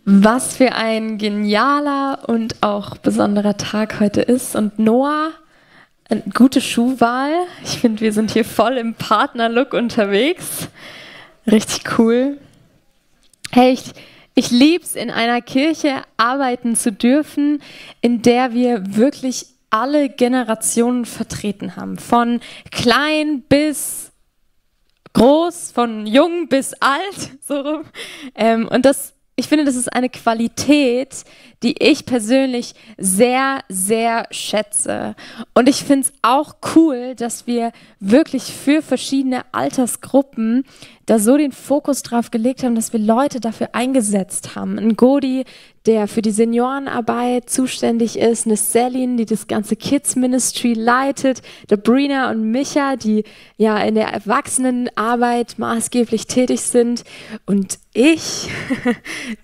Was für ein genialer und auch besonderer Tag heute ist. Und Noah, eine gute Schuhwahl. Ich finde, wir sind hier voll im Partnerlook unterwegs. Richtig cool. Hey, ich liebe es, in einer Kirche arbeiten zu dürfen, in der wir wirklich alle Generationen vertreten haben. Von klein bis groß, von jung bis alt. So rum. Ich finde, das ist eine Qualität, die ich persönlich sehr, sehr schätze. Und ich finde es auch cool, dass wir wirklich für verschiedene Altersgruppen da so den Fokus drauf gelegt haben, dass wir Leute dafür eingesetzt haben. Ein Godi, der für die Seniorenarbeit zuständig ist, eine Celine, die das ganze Kids Ministry leitet, der Brina und Micha, die ja in der Erwachsenenarbeit maßgeblich tätig sind, und ich,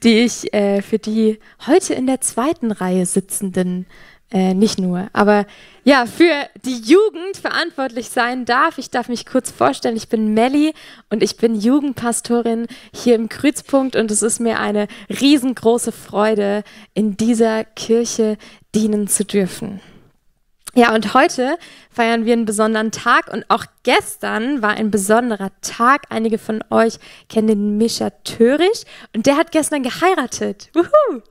für die heute in der zweiten Reihe sitzenden, nicht nur, aber ja, für die Jugend verantwortlich sein darf. Ich darf mich kurz vorstellen, ich bin Melli und ich bin Jugendpastorin hier im Kreuzpunkt, und es ist mir eine riesengroße Freude, in dieser Kirche dienen zu dürfen. Ja, und heute feiern wir einen besonderen Tag, und auch gestern war ein besonderer Tag. Einige von euch kennen den Mischa Törisch, und der hat gestern geheiratet. Wuhu!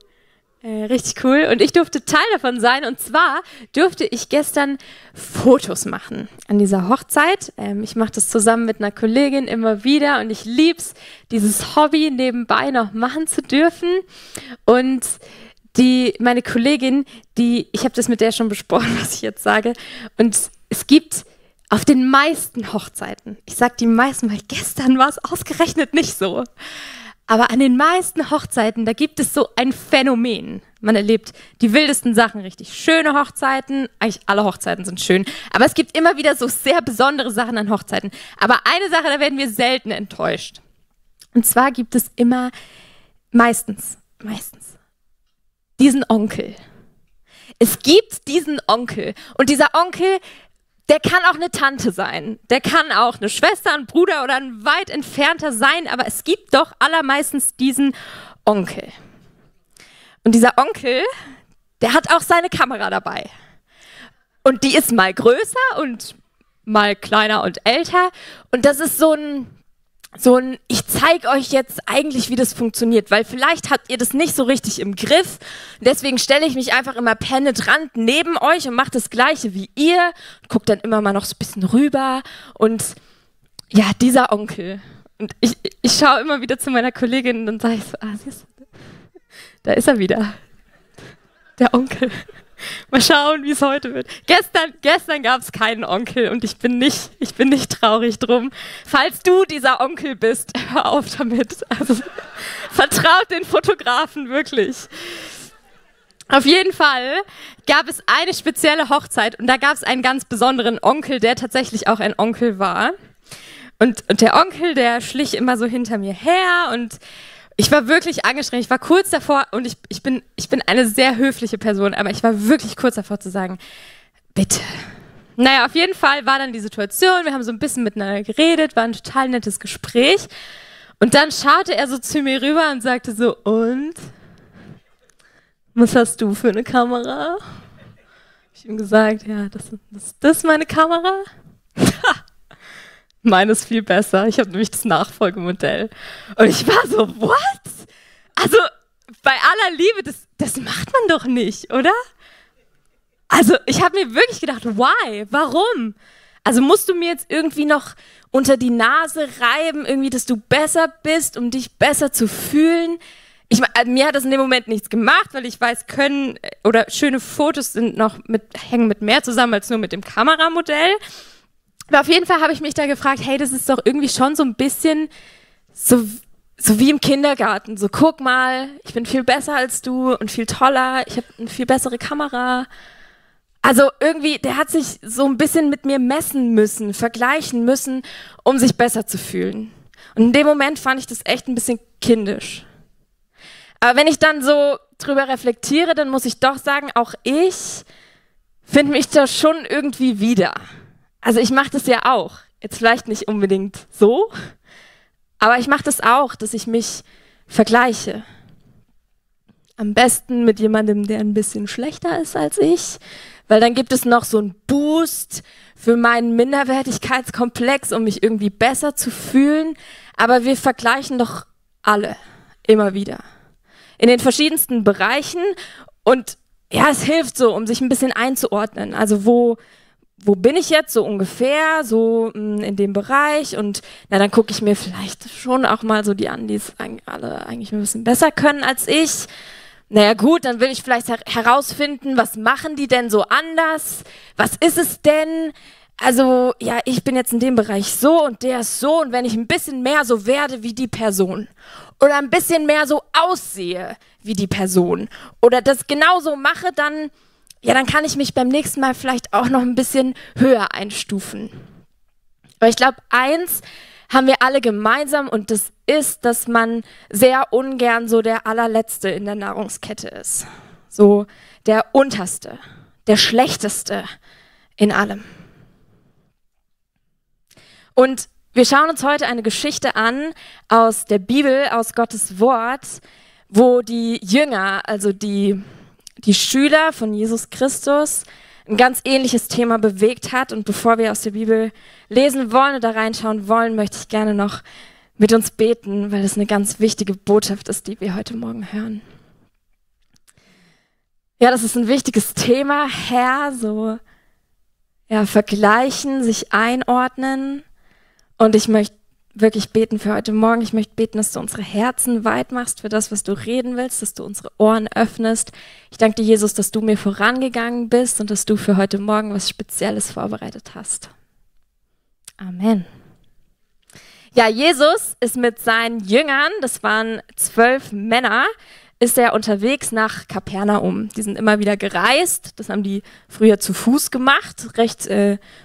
Richtig cool, und ich durfte Teil davon sein, und zwar durfte ich gestern Fotos machen an dieser Hochzeit. Ich mache das zusammen mit einer Kollegin immer wieder, und ich lieb's, dieses Hobby nebenbei noch machen zu dürfen. Und meine Kollegin, ich habe das mit der schon besprochen, was ich jetzt sage, und es gibt auf den meisten Hochzeiten, ich sage die meisten, weil gestern war es ausgerechnet nicht so, aber an den meisten Hochzeiten, da gibt es so ein Phänomen. Man erlebt die wildesten Sachen, richtig schöne Hochzeiten. Eigentlich alle Hochzeiten sind schön. Aber es gibt immer wieder so sehr besondere Sachen an Hochzeiten. Aber eine Sache, da werden wir selten enttäuscht. Und zwar gibt es immer, meistens, diesen Onkel. Es gibt diesen Onkel. Und dieser Onkel, der kann auch eine Tante sein, der kann auch eine Schwester, ein Bruder oder ein weit entfernter sein, aber es gibt doch allermeistens diesen Onkel. Und dieser Onkel, der hat auch seine Kamera dabei. Und die ist mal größer und mal kleiner und älter. Und das ist so ein, ich zeige euch jetzt eigentlich, wie das funktioniert, weil vielleicht habt ihr das nicht so richtig im Griff. Und deswegen stelle ich mich einfach immer penetrant neben euch und mache das Gleiche wie ihr. Gucke dann immer mal noch so ein bisschen rüber. Und ja, dieser Onkel. Und ich schaue immer wieder zu meiner Kollegin und dann sage ich so, siehst du, da ist er wieder. Der Onkel. Mal schauen, wie es heute wird. Gestern gab es keinen Onkel, und ich bin nicht traurig drum. Falls du dieser Onkel bist, hör auf damit. Also, vertraut den Fotografen wirklich. Auf jeden Fall gab es eine spezielle Hochzeit, und da gab es einen ganz besonderen Onkel, der tatsächlich auch ein Onkel war. Und der Onkel, der schlich immer so hinter mir her, und ich war wirklich angestrengt. Ich war kurz davor, und ich bin eine sehr höfliche Person, aber ich war wirklich kurz davor zu sagen, bitte. Naja, auf jeden Fall war dann die Situation, wir haben so ein bisschen miteinander geredet, war ein total nettes Gespräch, und dann schaute er so zu mir rüber und sagte so, und? Was hast du für eine Kamera? Ich ihm gesagt, ja, das ist meine Kamera. Meine ist viel besser. Ich habe nämlich das Nachfolgemodell. Und ich war so, what? Also, bei aller Liebe, das macht man doch nicht, oder? Also, ich habe mir wirklich gedacht, why? Warum? Also, musst du mir jetzt irgendwie noch unter die Nase reiben, irgendwie, dass du besser bist, um dich besser zu fühlen? Mir hat das in dem Moment nichts gemacht, weil ich weiß, schöne Fotos hängen mit mehr zusammen als nur mit dem Kameramodell. Aber auf jeden Fall habe ich mich da gefragt, hey, das ist doch irgendwie schon so ein bisschen so wie im Kindergarten. So, guck mal, ich bin viel besser als du und viel toller, ich habe eine viel bessere Kamera. Also irgendwie, der hat sich so ein bisschen mit mir messen müssen, vergleichen müssen, um sich besser zu fühlen. Und in dem Moment fand ich das echt ein bisschen kindisch. Aber wenn ich dann so drüber reflektiere, dann muss ich doch sagen, auch ich finde mich da schon irgendwie wieder. Also ich mache das ja auch, jetzt vielleicht nicht unbedingt so, aber ich mache das auch, dass ich mich vergleiche. Am besten mit jemandem, der ein bisschen schlechter ist als ich, weil dann gibt es noch so einen Boost für meinen Minderwertigkeitskomplex, um mich irgendwie besser zu fühlen. Aber wir vergleichen doch alle immer wieder in den verschiedensten Bereichen und ja, es hilft so, um sich ein bisschen einzuordnen. Also wo bin ich jetzt so ungefähr, so in dem Bereich und na, dann gucke ich mir vielleicht schon auch mal so die an, die es alle eigentlich ein bisschen besser können als ich. Naja gut, dann will ich vielleicht herausfinden, was machen die denn so anders? Was ist es denn? Also ja, ich bin jetzt in dem Bereich so und der ist so und wenn ich ein bisschen mehr so werde wie die Person oder ein bisschen mehr so aussehe wie die Person oder das genauso mache, dann kann ich mich beim nächsten Mal vielleicht auch noch ein bisschen höher einstufen. Aber ich glaube, eins haben wir alle gemeinsam und das ist, dass man sehr ungern so der allerletzte in der Nahrungskette ist. So der unterste, der schlechteste in allem. Und wir schauen uns heute eine Geschichte an aus der Bibel, aus Gottes Wort, wo die Jünger, also die Schüler von Jesus Christus, ein ganz ähnliches Thema bewegt hat. Und bevor wir aus der Bibel lesen wollen oder reinschauen wollen, möchte ich gerne noch mit uns beten, weil das eine ganz wichtige Botschaft ist, die wir heute Morgen hören. Ja, das ist ein wichtiges Thema, Herr, so vergleichen, sich einordnen. Und ich möchte wirklich beten für heute Morgen. Ich möchte beten, dass du unsere Herzen weit machst für das, was du reden willst, dass du unsere Ohren öffnest. Ich danke dir, Jesus, dass du mir vorangegangen bist und dass du für heute Morgen was Spezielles vorbereitet hast. Amen. Ja, Jesus ist mit seinen Jüngern, das waren 12 Männer, ist er unterwegs nach Kapernaum. Die sind immer wieder gereist. Das haben die früher zu Fuß gemacht, recht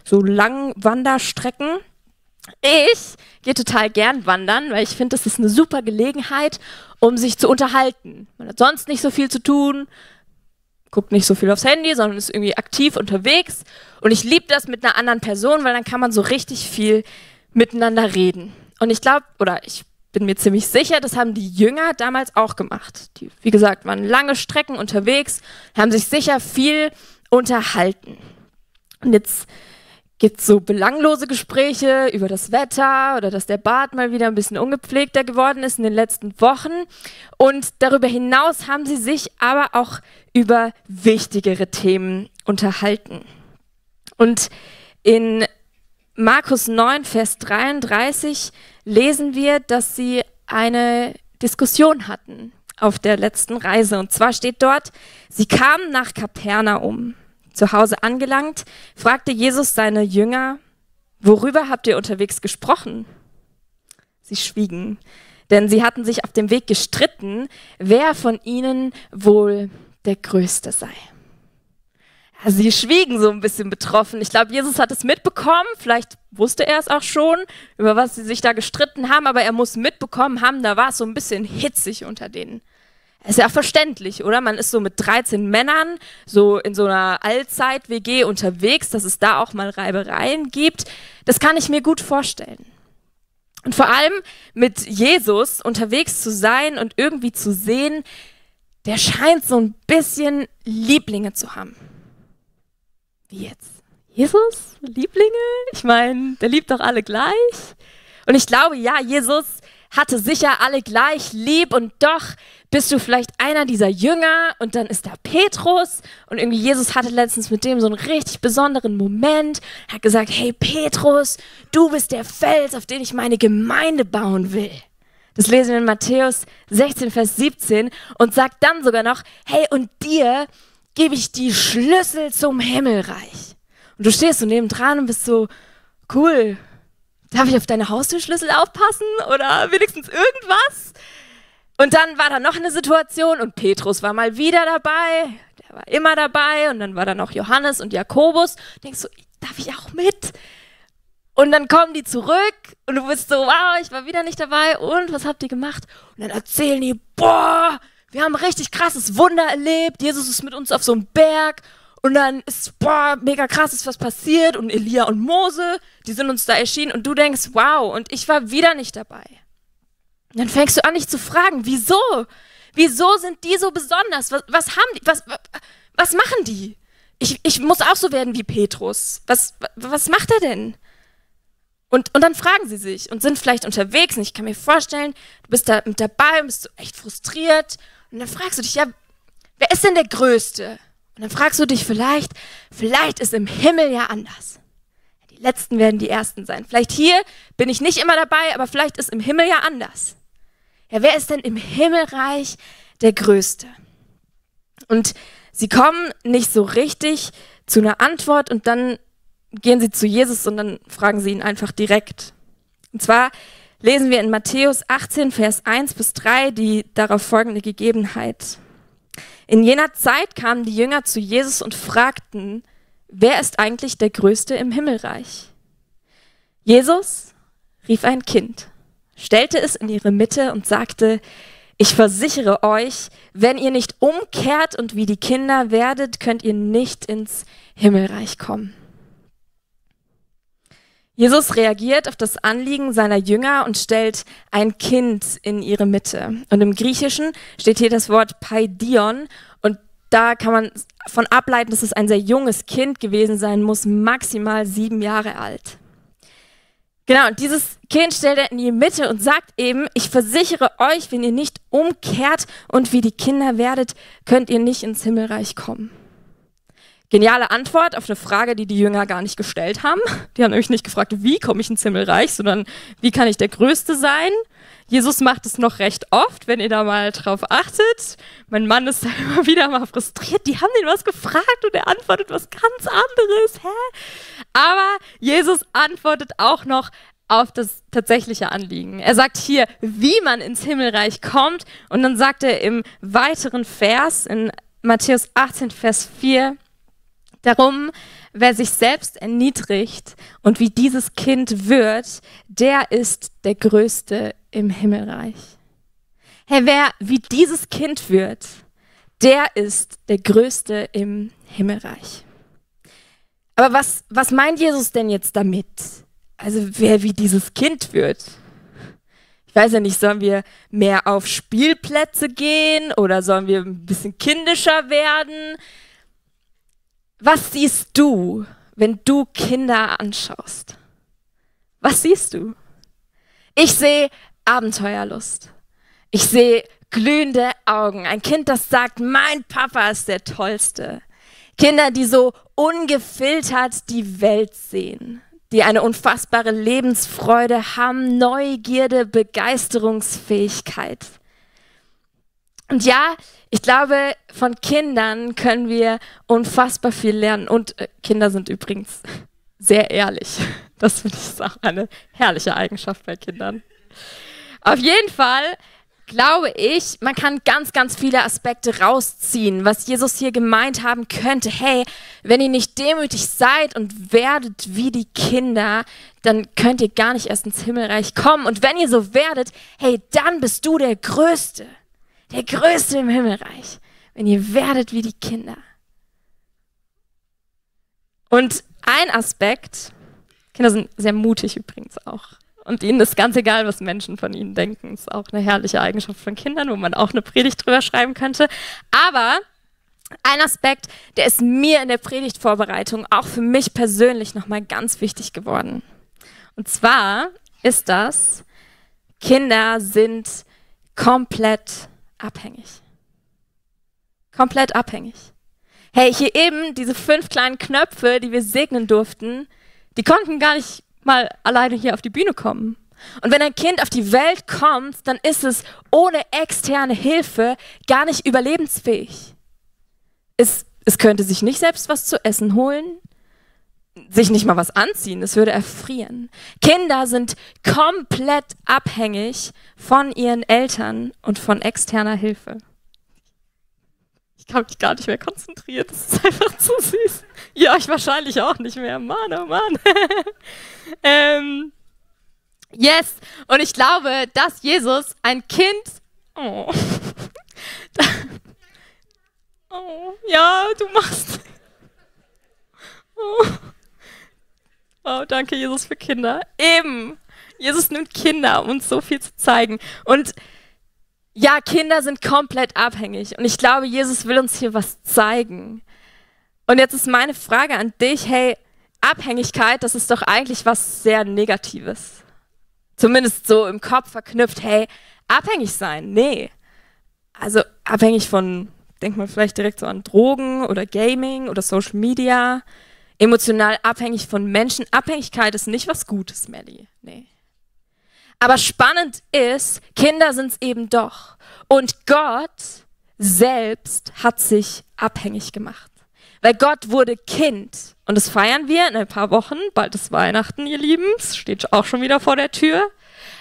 so lang Wanderstrecken. Ich gehe total gern wandern, weil ich finde, das ist eine super Gelegenheit, um sich zu unterhalten. Man hat sonst nicht so viel zu tun, guckt nicht so viel aufs Handy, sondern ist irgendwie aktiv unterwegs. Und ich liebe das mit einer anderen Person, weil dann kann man so richtig viel miteinander reden. Und ich glaube, oder ich bin mir ziemlich sicher, das haben die Jünger damals auch gemacht. Die, wie gesagt, waren lange Strecken unterwegs, haben sich sicher viel unterhalten. Und jetzt gibt es so belanglose Gespräche über das Wetter oder dass der Bart mal wieder ein bisschen ungepflegter geworden ist in den letzten Wochen. Und darüber hinaus haben sie sich aber auch über wichtigere Themen unterhalten. Und in Markus 9, Vers 33 lesen wir, dass sie eine Diskussion hatten auf der letzten Reise. Und zwar steht dort, sie kamen nach Kapernaum. Zu Hause angelangt, fragte Jesus seine Jünger, worüber habt ihr unterwegs gesprochen? Sie schwiegen, denn sie hatten sich auf dem Weg gestritten, wer von ihnen wohl der Größte sei. Ja, sie schwiegen so ein bisschen betroffen. Ich glaube, Jesus hat es mitbekommen, vielleicht wusste er es auch schon, über was sie sich da gestritten haben, aber er muss mitbekommen haben, da war es so ein bisschen hitzig unter denen. Ist ja verständlich, oder? Man ist so mit 13 Männern so in so einer Allzeit-WG unterwegs, dass es da auch mal Reibereien gibt. Das kann ich mir gut vorstellen. Und vor allem mit Jesus unterwegs zu sein und irgendwie zu sehen, der scheint so ein bisschen Lieblinge zu haben. Wie jetzt? Jesus? Lieblinge? Ich meine, der liebt doch alle gleich. Und ich glaube, ja, Jesus hatte sicher alle gleich lieb und doch bist du vielleicht einer dieser Jünger und dann ist da Petrus und irgendwie Jesus hatte letztens mit dem so einen richtig besonderen Moment. Er hat gesagt, hey Petrus, du bist der Fels, auf den ich meine Gemeinde bauen will. Das lesen wir in Matthäus 16, Vers 17 und sagt dann sogar noch, hey und dir gebe ich die Schlüssel zum Himmelreich. Und du stehst so nebendran und bist so, cool, darf ich auf deine Haustürschlüssel aufpassen oder wenigstens irgendwas? Und dann war da noch eine Situation und Petrus war mal wieder dabei, der war immer dabei und dann war da noch Johannes und Jakobus. Denkst du, darf ich auch mit? Und dann kommen die zurück und du bist so, wow, ich war wieder nicht dabei und was habt ihr gemacht? Und dann erzählen die, boah, wir haben ein richtig krasses Wunder erlebt, Jesus ist mit uns auf so einem Berg und dann ist, boah, mega krass ist was passiert und Elia und Mose, die sind uns da erschienen und du denkst, wow, und ich war wieder nicht dabei. Und dann fängst du an, dich zu fragen, wieso? Wieso sind die so besonders? Was haben die? Was machen die? Ich muss auch so werden wie Petrus. Was macht er denn? Und dann fragen sie sich und sind vielleicht unterwegs. Und ich kann mir vorstellen, du bist da mit dabei und bist so echt frustriert. Und dann fragst du dich, ja, wer ist denn der Größte? Und dann fragst du dich vielleicht ist im Himmel ja anders. Die Letzten werden die Ersten sein. Vielleicht hier bin ich nicht immer dabei, aber vielleicht ist im Himmel ja anders. Ja, wer ist denn im Himmelreich der Größte? Und sie kommen nicht so richtig zu einer Antwort und dann gehen sie zu Jesus und dann fragen sie ihn einfach direkt. Und zwar lesen wir in Matthäus 18, Vers 1-3 die darauf folgende Gegebenheit. In jener Zeit kamen die Jünger zu Jesus und fragten, wer ist eigentlich der Größte im Himmelreich? Jesus rief ein Kind, stellte es in ihre Mitte und sagte, ich versichere euch, wenn ihr nicht umkehrt und wie die Kinder werdet, könnt ihr nicht ins Himmelreich kommen. Jesus reagiert auf das Anliegen seiner Jünger und stellt ein Kind in ihre Mitte. Und im Griechischen steht hier das Wort Paidion und da kann man von ableiten, dass es ein sehr junges Kind gewesen sein muss, maximal 7 Jahre alt. Genau, und dieses Kind stellt er in die Mitte und sagt eben, ich versichere euch, wenn ihr nicht umkehrt und wie die Kinder werdet, könnt ihr nicht ins Himmelreich kommen. Geniale Antwort auf eine Frage, die die Jünger gar nicht gestellt haben. Die haben nämlich nicht gefragt, wie komme ich ins Himmelreich, sondern wie kann ich der Größte sein? Jesus macht es noch recht oft, wenn ihr da mal drauf achtet. Mein Mann ist da immer wieder mal frustriert. Die haben den was gefragt und er antwortet was ganz anderes. Aber Jesus antwortet auch noch auf das tatsächliche Anliegen. Er sagt hier, wie man ins Himmelreich kommt. Und dann sagt er im weiteren Vers, in Matthäus 18, Vers 4, darum, wer sich selbst erniedrigt und wie dieses Kind wird, der ist der Größte im Himmelreich. Wer wie dieses Kind wird, der ist der Größte im Himmelreich. Aber was meint Jesus denn jetzt damit? Also wer wie dieses Kind wird? Ich weiß ja nicht, sollen wir mehr auf Spielplätze gehen oder sollen wir ein bisschen kindischer werden? Was siehst du, wenn du Kinder anschaust? Was siehst du? Ich sehe Abenteuerlust. Ich sehe glühende Augen. Ein Kind, das sagt, mein Papa ist der Tollste. Kinder, die so ungefiltert die Welt sehen, die eine unfassbare Lebensfreude haben, Neugierde, Begeisterungsfähigkeit. Und ja, ich glaube, von Kindern können wir unfassbar viel lernen. Und Kinder sind übrigens sehr ehrlich. Das finde ich auch eine herrliche Eigenschaft bei Kindern. Auf jeden Fall glaube ich, man kann ganz, ganz viele Aspekte rausziehen, was Jesus hier gemeint haben könnte. Hey, wenn ihr nicht demütig seid und werdet wie die Kinder, dann könnt ihr gar nicht erst ins Himmelreich kommen. Und wenn ihr so werdet, hey, dann bist du der Größte. Der Größte im Himmelreich, wenn ihr werdet wie die Kinder. Und ein Aspekt, Kinder sind sehr mutig übrigens auch. Und ihnen ist ganz egal, was Menschen von ihnen denken. Das ist auch eine herrliche Eigenschaft von Kindern, wo man auch eine Predigt drüber schreiben könnte. Aber ein Aspekt, der ist mir in der Predigtvorbereitung auch für mich persönlich nochmal ganz wichtig geworden. Und zwar ist das, Kinder sind komplett abhängig. Komplett abhängig. Hey, hier eben diese 5 kleinen Knöpfe, die wir segnen durften, die konnten gar nicht mal alleine hier auf die Bühne kommen. Und wenn ein Kind auf die Welt kommt, dann ist es ohne externe Hilfe gar nicht überlebensfähig. Es könnte sich nicht selbst was zu essen holen, sich nicht mal was anziehen, es würde erfrieren. Kinder sind komplett abhängig von ihren Eltern und von externer Hilfe. Ich kann mich gar nicht mehr konzentrieren, das ist einfach zu süß. Ja, ich wahrscheinlich auch nicht mehr. Mann, oh Mann. Yes, und ich glaube, dass Jesus ein Kind... Oh, ja, du machst... Oh, danke, Jesus, für Kinder. Eben. Jesus nimmt Kinder, um uns so viel zu zeigen. Und Ja, Kinder sind komplett abhängig und ich glaube, Jesus will uns hier was zeigen. Und jetzt ist meine Frage an dich, hey, Abhängigkeit, das ist doch eigentlich was sehr Negatives. Zumindest so im Kopf verknüpft, hey, abhängig sein, nee. Also abhängig von, denkt man vielleicht direkt so an Drogen oder Gaming oder Social Media, emotional abhängig von Menschen. Abhängigkeit ist nicht was Gutes, Melly, nee. Aber spannend ist, Kinder sind es eben doch. Und Gott selbst hat sich abhängig gemacht. Weil Gott wurde Kind. Und das feiern wir in ein paar Wochen. Bald ist Weihnachten, ihr Lieben. Es steht auch schon wieder vor der Tür.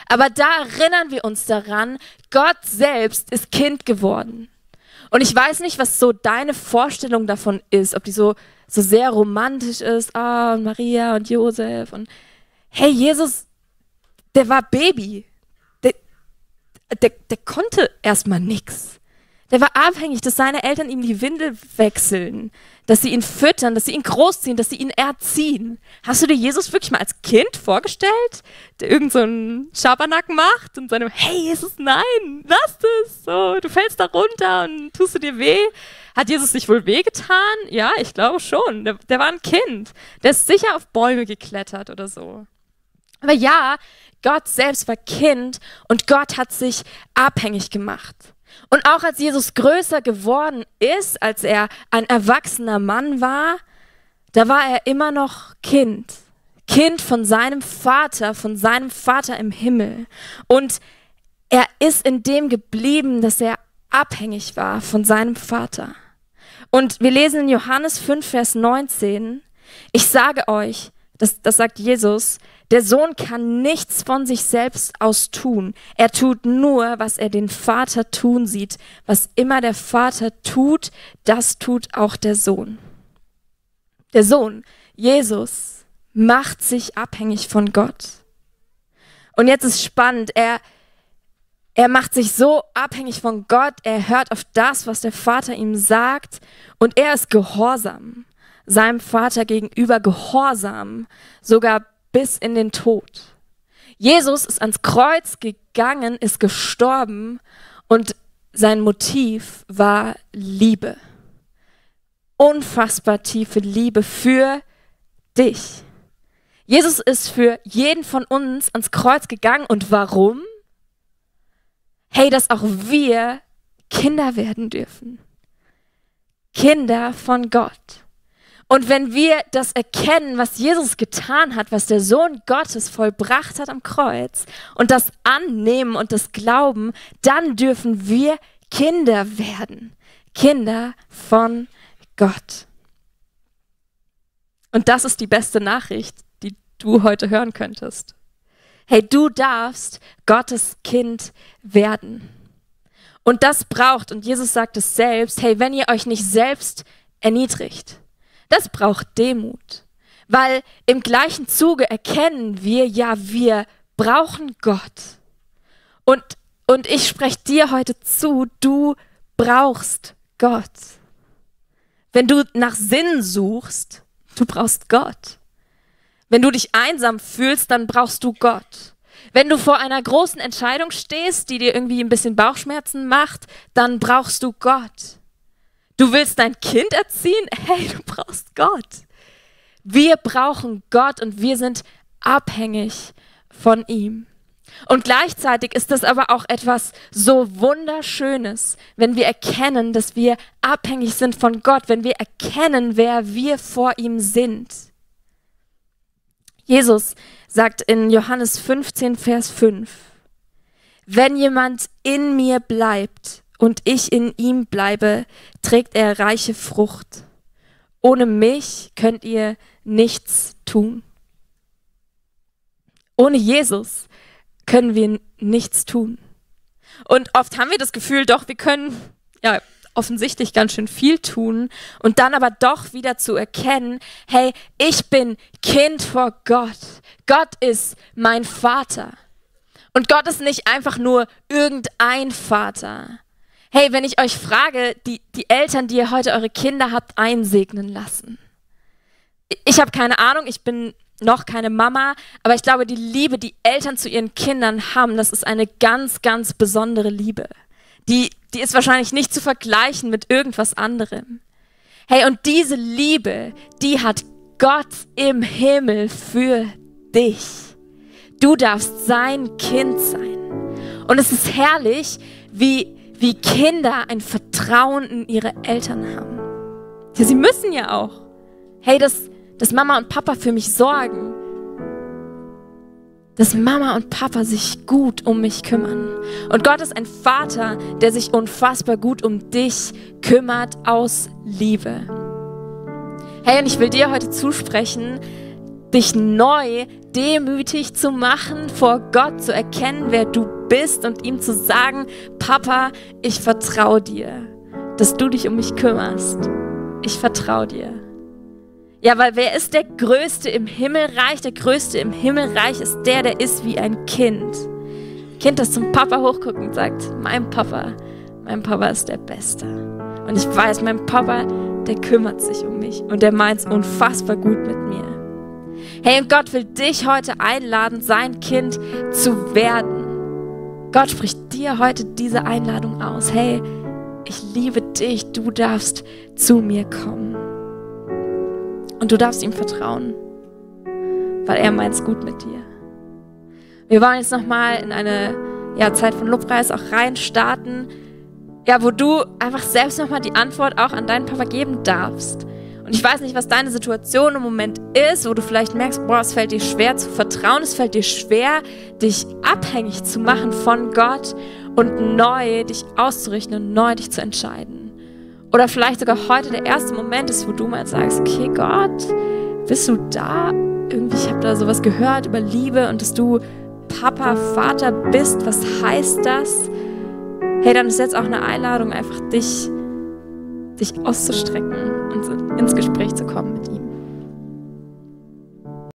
Aber da erinnern wir uns daran, Gott selbst ist Kind geworden. Und ich weiß nicht, was so deine Vorstellung davon ist. Ob die so sehr romantisch ist. Ah, und Maria und Josef. Und hey, Jesus, der war Baby. Der konnte erstmal nichts. Der war abhängig, dass seine Eltern ihm die Windel wechseln, dass sie ihn füttern, dass sie ihn großziehen, dass sie ihn erziehen. Hast du dir Jesus wirklich mal als Kind vorgestellt, der irgend so einen Schabernack macht und seinem, hey Jesus, nein, lass das, so, du fällst da runter und tust du dir weh? Hat Jesus sich wohl wehgetan? Ja, ich glaube schon. Der war ein Kind. Der ist sicher auf Bäume geklettert oder so. Aber ja, Gott selbst war Kind und Gott hat sich abhängig gemacht. Und auch als Jesus größer geworden ist, als er ein erwachsener Mann war, da war er immer noch Kind. Kind von seinem Vater im Himmel. Und er ist in dem geblieben, dass er abhängig war von seinem Vater. Und wir lesen in Johannes 5, Vers 19, ich sage euch, das sagt Jesus, der Sohn kann nichts von sich selbst aus tun. Er tut nur, was er den Vater tun sieht. Was immer der Vater tut, das tut auch der Sohn. Der Sohn, Jesus, macht sich abhängig von Gott. Und jetzt ist spannend, er macht sich so abhängig von Gott, er hört auf das, was der Vater ihm sagt und er ist gehorsam. Seinem Vater gegenüber gehorsam, sogar bis in den Tod. Jesus ist ans Kreuz gegangen, ist gestorben und sein Motiv war Liebe. Unfassbar tiefe Liebe für dich. Jesus ist für jeden von uns ans Kreuz gegangen und warum? Hey, dass auch wir Kinder werden dürfen. Kinder von Gott. Und wenn wir das erkennen, was Jesus getan hat, was der Sohn Gottes vollbracht hat am Kreuz und das annehmen und das glauben, dann dürfen wir Kinder werden. Kinder von Gott. Und das ist die beste Nachricht, die du heute hören könntest. Hey, du darfst Gottes Kind werden. Und das braucht, und Jesus sagt es selbst, hey, wenn ihr euch nicht selbst erniedrigt, das braucht Demut, weil im gleichen Zuge erkennen wir, ja, wir brauchen Gott. Und ich spreche dir heute zu, du brauchst Gott. Wenn du nach Sinn suchst, du brauchst Gott. Wenn du dich einsam fühlst, dann brauchst du Gott. Wenn du vor einer großen Entscheidung stehst, die dir irgendwie ein bisschen Bauchschmerzen macht, dann brauchst du Gott. Du willst dein Kind erziehen? Hey, du brauchst Gott. Wir brauchen Gott und wir sind abhängig von ihm. Und gleichzeitig ist das aber auch etwas so Wunderschönes, wenn wir erkennen, dass wir abhängig sind von Gott, wenn wir erkennen, wer wir vor ihm sind. Jesus sagt in Johannes 15, Vers 5, wenn jemand in mir bleibt und ich in ihm bleibe, trägt er reiche Frucht. Ohne mich könnt ihr nichts tun. Ohne Jesus können wir nichts tun. Und oft haben wir das Gefühl, doch, wir können ja offensichtlich ganz schön viel tun und dann aber doch wieder zu erkennen, hey, ich bin Kind vor Gott. Gott ist mein Vater. Und Gott ist nicht einfach nur irgendein Vater. Hey, wenn ich euch frage, die Eltern, die ihr heute eure Kinder habt einsegnen lassen. Ich habe keine Ahnung, ich bin noch keine Mama, aber ich glaube, die Liebe, die Eltern zu ihren Kindern haben, das ist eine ganz, ganz besondere Liebe. die ist wahrscheinlich nicht zu vergleichen mit irgendwas anderem. Hey, und diese Liebe, die hat Gott im Himmel für dich. Du darfst sein Kind sein. Und es ist herrlich, wie Kinder ein Vertrauen in ihre Eltern haben. Ja, sie müssen ja auch. Hey, dass Mama und Papa für mich sorgen. Dass Mama und Papa sich gut um mich kümmern. Und Gott ist ein Vater, der sich unfassbar gut um dich kümmert aus Liebe. Hey, und ich will dir heute zusprechen, dich neu demütig zu machen, vor Gott zu erkennen, wer du bist und ihm zu sagen, Papa, ich vertraue dir, dass du dich um mich kümmerst. Ich vertraue dir. Ja, weil wer ist der Größte im Himmelreich? Der Größte im Himmelreich ist der ist wie ein Kind. Kind, das zum Papa hochguckt und sagt, mein Papa ist der Beste. Und ich weiß, mein Papa, der kümmert sich um mich und der meint es unfassbar gut mit mir. Hey, und Gott will dich heute einladen, sein Kind zu werden. Gott spricht dir heute diese Einladung aus. Hey, ich liebe dich, du darfst zu mir kommen. Und du darfst ihm vertrauen, weil er meint es gut mit dir. Wir wollen jetzt nochmal in eine Zeit von Lobpreis auch reinstarten, wo du einfach selbst nochmal die Antwort auch an deinen Papa geben darfst. Und ich weiß nicht, was deine Situation im Moment ist, wo du vielleicht merkst, es fällt dir schwer zu vertrauen, es fällt dir schwer, dich abhängig zu machen von Gott und neu dich auszurichten und neu dich zu entscheiden. Oder vielleicht sogar heute der erste Moment ist, wo du mal sagst, okay Gott, bist du da? Irgendwie, ich habe da sowas gehört über Liebe und dass du Papa, Vater bist. Was heißt das? Hey, dann ist jetzt auch eine Einladung, einfach dich auszustrecken und ins Gespräch zu